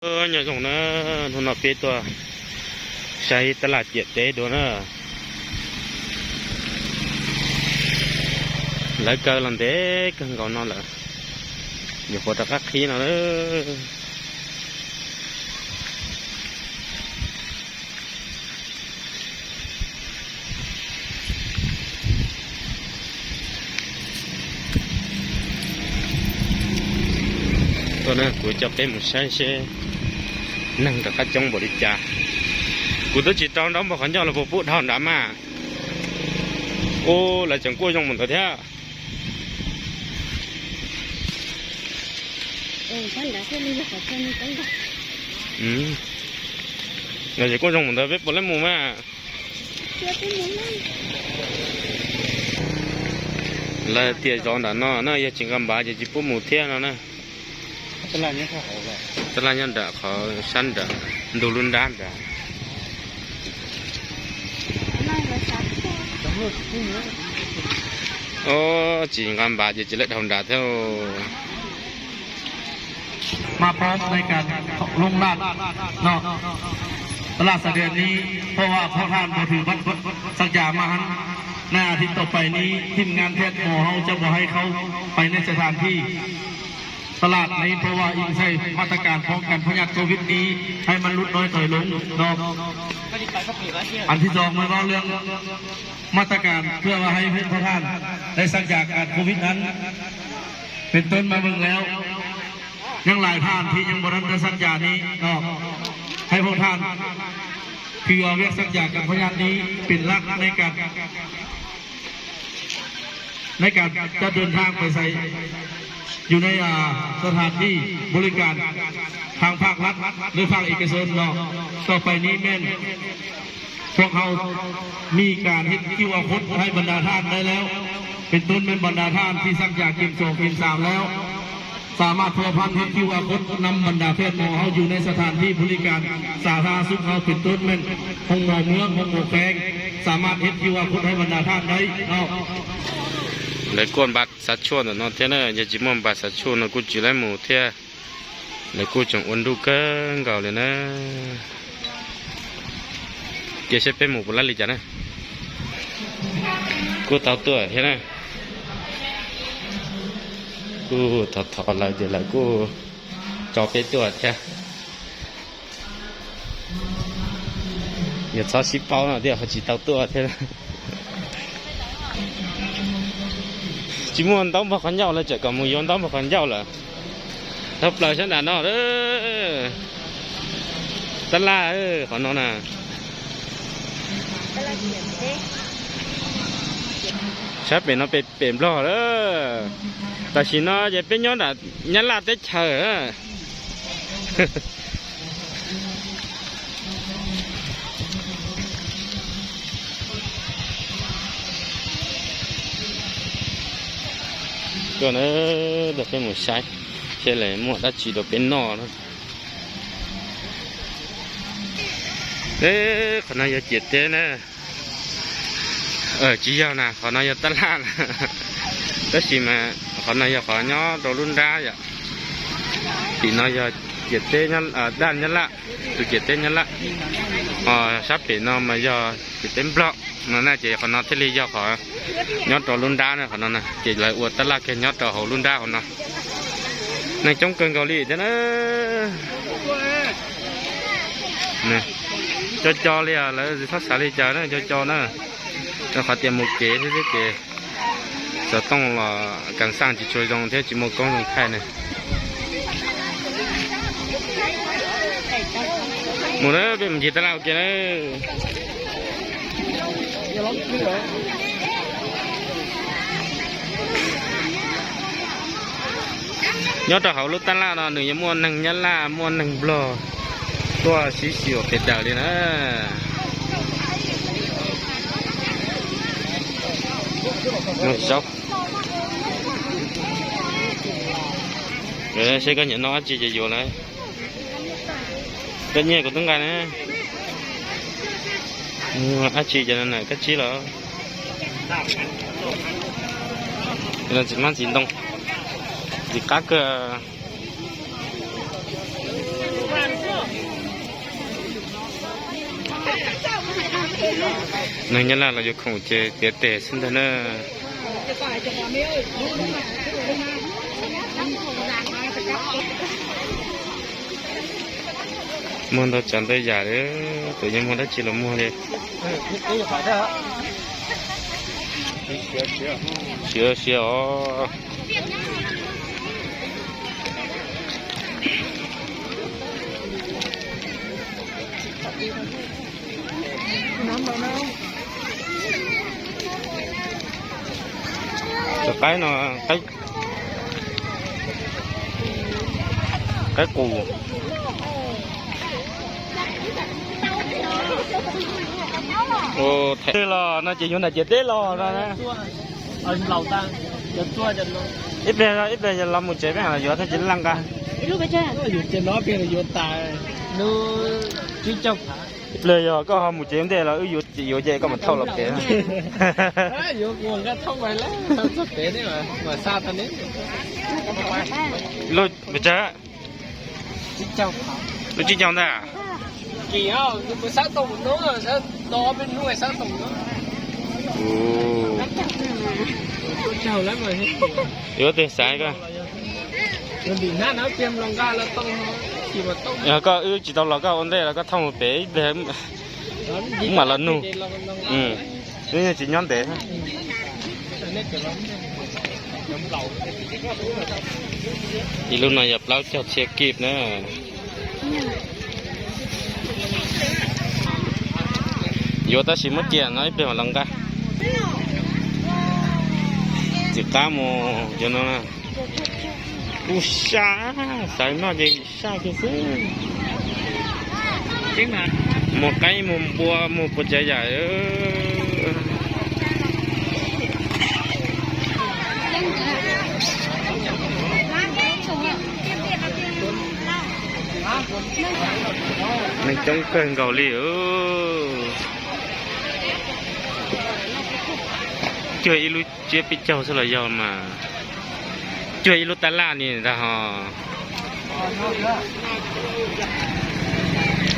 Nyob zoo na, hnub no peb tuaj saib tab laj ciam teb dua na. Lawv kaw los ntev kawg nkaus no lawm, nyuam qhuav rov qab qhib no na. Tuaj na, kuv coj peb mus saib seb neeg rov qab coob npaum li cas. Kuv twb tsis rau nraub npog qhov ncauj los puas pub dhau nrad mas. Ua lawv tseem kuj zoo mus ntawd thiab. Lawv tseem kuj zoo mus ntawd, peb puas laib mus mas. Lawv tias zov nram no na, yog tsis nqa npav ces tsis pub mus thiab no na. Tab laj nyob nram qhov sab nram ntug lub nrab nrad. Tsis nqa npav ces tsis laib dhau nrad thiab. มาพร้อมในการลงราชเนาะ ตลาดสะเดือนนี้ เพราะว่าพวกท่านบ่ถือบัตรสักยามาหั้น ในอาทิตย์ต่อไปนี้ ทีมงานแพทย์หมอเฮาจะบ่ให้เข้าไปในสถานที่ตลาดนี้ เพราะว่าอิงใส่มาตรการป้องกันพยาธิโควิดนี้ ให้มันลดน้อยถอยลงเนาะ อันที่สอง มาเว้าเรื่องมาตรการเพื่อว่าให้พวกท่านได้สักยากันโควิดนั้น เป็นต้นมาเบิ่งแล้ว ยังหลายท่านที่ยังบ่ทันได้สักยานี้เนาะ ให้พวกท่านถือเอาเวียกสักยากันพยาธินี้เป็นหลักในการ ในการจะเดินทางไปใส่อยู่ในอ่าสถานที่บริการทางภาครัฐหรือภาคเอกชนเนาะ ต่อไปนี้แม่น พวกเฮามีการเฮ็ด คิวอาร์ โค้ด ให้บรรดาท่านได้แล้ว เป็นต้นแม่นบรรดาท่านที่สักยาเข็มสองเข็มสามแล้ว สามารถพัวพันเฮ็ด คิวอาร์ โค้ด นำบรรดาแพทย์หมอเฮาอยู่ในสถานที่บริการสาธารณสุขเฮา เป็นต้นแม่นโรงหมอเมือง โรงหมอแขวง สามารถเฮ็ด คิวอาร์ โค้ด ให้บรรดาท่านได้เนาะ Lawv kuj npaj xav tshuaj ntawm no thiab na, yog tsis muaj npaj xav tshuaj no kuj tsis laib mus thiab. Lawv kuj tseem ua nruj kawg nkaus li na. Cia saib peb mus puas laib li cas na. Kuj tau tuaj thiab na. Kuj thov thov lawv ces lawv kuj tso peb tuaj thiab. Yog txhob sib paub no thiaj ho tsis tau tuaj thiab. Tsis muaj ntaub npog qhov ncauj lawm, tseem kom mus yuav ntaub npog qhov ncauj lawm. Dhau plaws sab nram no, tab laj qhov no na. Sab pem no pem Nplog lawm. Tam sim no ces peb nyob nram Nyab Laj teb chaws. Tuaj na, peb mus saib seb lawv muaj dab tsi rau peb noj na. Qhov no yog ciam teb na. Tsis yog na, qhov no yog tab laj na. Tab sis mas qhov no yog qhov nyob rau lub nrab yom. Tim no yog ciam teb, daj Nyab Laj, tus ciam teb Nyab Laj. Ho sab pem no mas yog ciam teb Nplog no na, ces qhov no thiaj li yog qhov nyob rau lub nrab na, qhov no na, ces lawv ua tab laj kiag nyob rau hauv lub nrab hauv no. Neeg coob kawg nkaus li thiab na. Co co li, lawv txhob xav li cas na, co co na. Rau qhov tias mus kev thiab xwb ces xov tooj los kas xaj tsis tshua zoo thiab tsis muaj koob zoo thaij ne. Mus na, peb mus ncig tab laj ua ke na. Nyob rau hauv lub tab laj no nws yuav muaj neeg Nyab Laj, muaj neeg Nplog tuaj sib xyuas pes daws li na. Seb koj nyiam noj dab tsi ces yuav na. Koj nyiaj kuv twb nqa na. Dab tsi ces no na, kab tsib los? Txiv hmab txiv ntoo, ntxim qab kawg. Neeg Nyab Laj los yuav khoom ces tiav tes xwb ntag na. Muag ntau tsav ntau yam li, tus yeej muag dab tsi los muag li. Siav siav os. Cov qaib no, qaib qus. Thaum twg los no ces yuav nram ciam teb los no. Ib pliag, ib pliag yog los mus tsev peb mam los yuav thiab ces laj nqa. Ib pliag yog koj ho mus tsev ua ntej los wb yuav yuav ces koj mam thauj los pem. Lub tsib caug ntag. Yuav tes xaiv koj. Yog koj wb tsis tau los koj ua ntej los koj thauj mus pem ib pliag wb mam los nug. Wb yeej tsis nyob ntev. Ib lub no yog plaub caug txhiab kib na. Yuav tab sis muab cia no ib pliag mam los nqa. Txiv qab mus cov no. Kuj saj, xav noj ces saj kiag xwb. Muag qaib muag npua muag puas tsav yam. Neeg coob kawg nkaus li. Cuag ib lub tsiab peb caug xwb los yog mas, cuag ib lub tab laj ni ntag ho.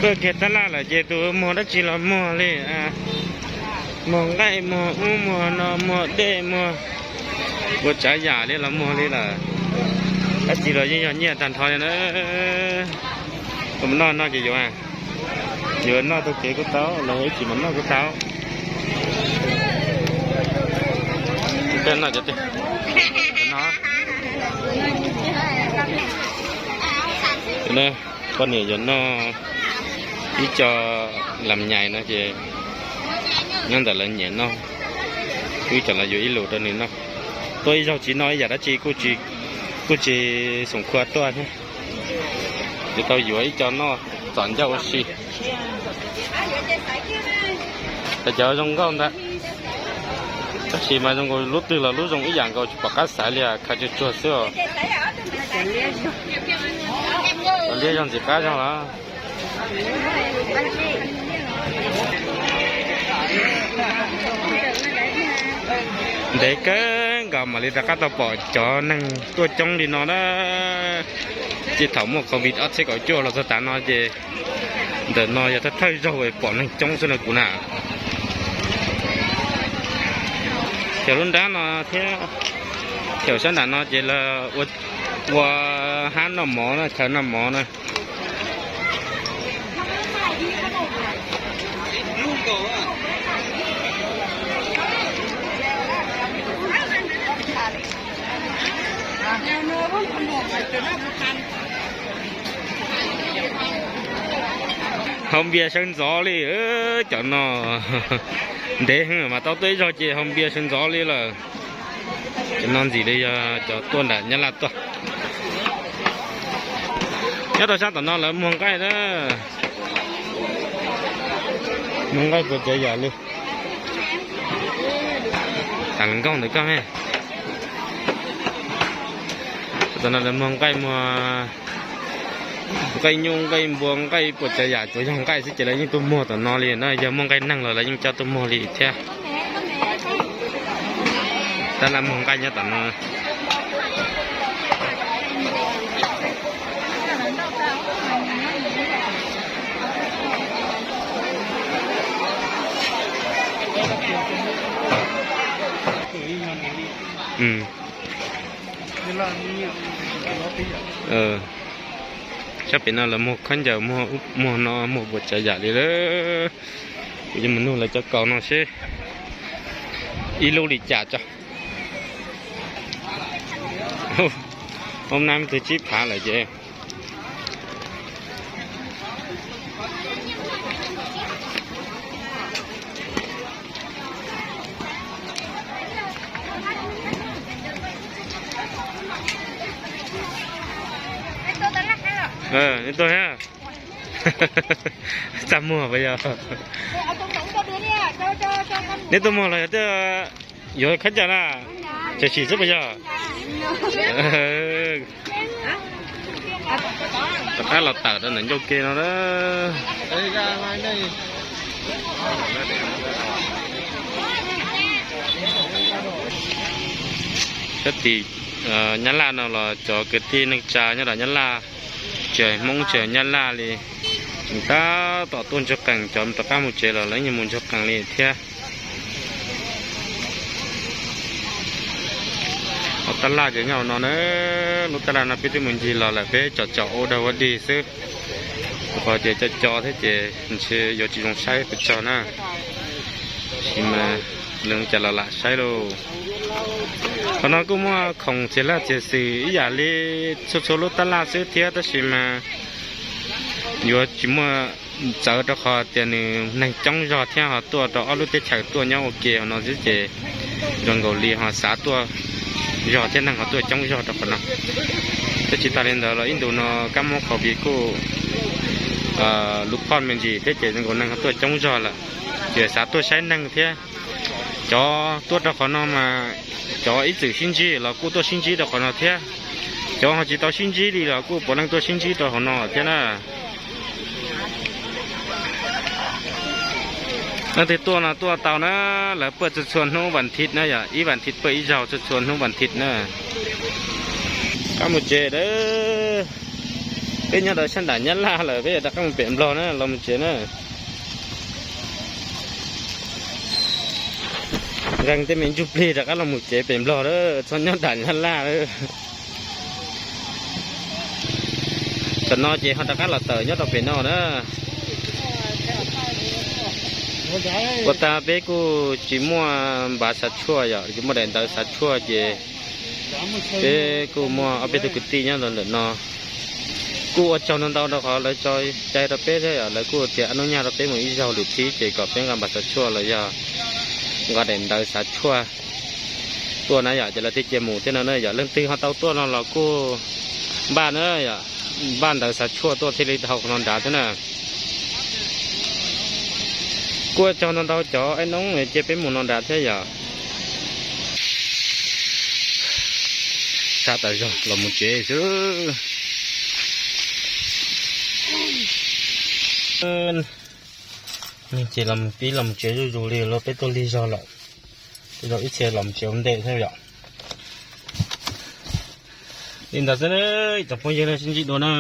Pawg kiag tab laj lawm ces tus muag dab tsi los muag li. Muag nqaij muag ub muag no muag dej muag, ua tsav yam li los muag li lawm. Dab tsi los yeej yog nyiaj tag nrho li na. Ua noj noj ces yuav, yuav noj taug kev kuj tau los ib tsis mam noj kuj tau. Peb noj cov twg? Poj niam yuav noj ib co lam nyais no ces nyob ntawm lawv nyiam noj, wb cov los yuav ib lus rau nws noj. Tuaj ib zaug tsis noj ib yam dab tsi kuj tsis xoom khua tuaj thiab. Yuav tau yuav ib co noj txom ncauj ua si. Cov zoo nkauj ntag, tab sis mas zoo nkaus lub twg los lub zoo ib yam nkaus tsis pom qab xaiv li, khav tsuag tsuag xwb os. Liab zog ntxim qab zog los. Ntev kawg nkaus mam li rov qab tau pom cov neeg tuaj coob li no na. Ces thaum muaj covid ob txhiab kaum cuaj los txog tav no ces ntawm no yog thawj thawj zaug pom neeg coob xwb no kuv na. Cov lub nrab no thiab, cov sab nram no ces lawv ua hab noj mov na, chaw noj mov na. Haus npias sawv ntxov li, cov no ntev heev mas tau tuaj ib zaug ces haus npias sawv ntxov li lawm. Cov no ntxim li yog cov tuaj nram Nyab Laj tuaj. Nyob rau sab tom no lawv muag nqaij na. Muag nqaij puas tsav yam li. Tam nkauj ntawm koj me. Tom no lawv muag nqaij, muag nqaij nyuj, nqaij npua, nqaij puas tsav yam, tsuas yog nqaij xwb ces lawv yeej tuaj muag tom no li na. Yog muaj nqaij neeg los lawv yeej coj tuaj muag li thiab. Tab laj muag nqaij nyob tom no. Sab pem no lawv muag khaub ncaws, muag no, muag puas tsav yam li lawm. Kuv yuav mus nug lawv cov kaus no seb ib lub li cas tso. Ob nab me tug tsib phav lawm ces. Neb tuaj thiab? Txaj muag puas yog? Neb tuaj muag los yog tuaj yuav khaub ncaws na? Tshwm sim xwb puas yog? Rov qab los tawm rau ntawm ncauj ke no na. Sab tim Nyab Laj no los cov kwv tij neej tsa nyob rau Nyab Laj, tsis hais Hmoob tsis hais Nyab Laj li, tseem tab tom tuaj ntsuag qees, cov rov qab mus tsev los lawv yeej mus ntsuag qees li thiab. Lub tab laj ces nyob hauv no na, lub tab laj no peb twb mus ncig los lawm, peb tsom tsom ua dog ua dig xwb, rau qhov tias co co thiab ces ntshe yuav tsis zoo saib pes tsawg na. Tab sis mas nws cas los lam saib lauj. Qhov no kuj muaj khoom txias laj txias xwm ib yam li txhua txhua lub tab laj xwb thiab, tab sis mas yuav tsis muaj txawv rau qhov tias nws neeg coob zog thiab ho tuaj rau ob lub teb chaws tuaj nyob ua ke hauv no xwb ces zoo nkaus li ho xav tuaj zog thiab neeg ho tuaj coob zog rau qhov no. Thiab tsis tas li ntawd los ib ntus no kab mob covid kuj lub phoj me ntsis thiab ces zoo nkaus neeg ho tuaj coob zog lawm, ces xav tuaj saib neeg thiab. Cov tuaj rau qhov no mas cov ib txwm sib ntsib los kuj tuaj sib ntsib rau qhov no thiab, cov ho tsis tau sib ntsib li los kuj puav leej tuaj sib ntsib rau hauv no thiab na. Leej twg tuaj no tuaj tau na, lawv pawj txhua txhua hnub vas thiv na yom, ib vas thiv pawj ib zaug txhua txhua hnub vas thiv na. Rov qab mus tsev lawm, peb nyob rau sab nram Nyab Laj lawm peb yuav rov qab mus pem Nplog na, los mus tsev na. Nqee tej me ntsuj plig rov qab los mus tsev pem Nplog lawm, txhob nyob nram Nyab Laj lawm. Tam no ces ho rov qab los tawm nyob rau pem no na. Ua tag peb kuj tsis muaj npav xav tshuaj yom, tsis muaj daim ntawv xav tshuaj ces peb kuj muaj ob peb tug kwv tij nyob ntawm no kuj ua tsaug ntau ntau rau qhov lawv tso cai rau peb thiab yom, lawv kuj tias ab nub nyaj rau peb mus ib zaug lwm thib ces kom peb nqa npav xav tshuaj los yog nqa daim ntawv xav tshuaj tuaj na yom, ces lawv thiaj cia mus thiab no na yom. Leej twg ho tau tuaj no los kuj npaj na yom, npaj ntawv xav tshuaj tuaj thiaj li dhau qhov no nrad thiab na. Kuj ua tsaug ntau ntau cov ab nub cia peb mus no nrad thiab yom. Sab tas zog los mus tsev xwb. Ces los pib los tsev zuj zus li los peb tuaj lig zog lawm. Tej zaum ib txhia los tsev ua ntej thiab yom. Li ntawd xwb na, cov phooj ywg na, sib ntsib dua na.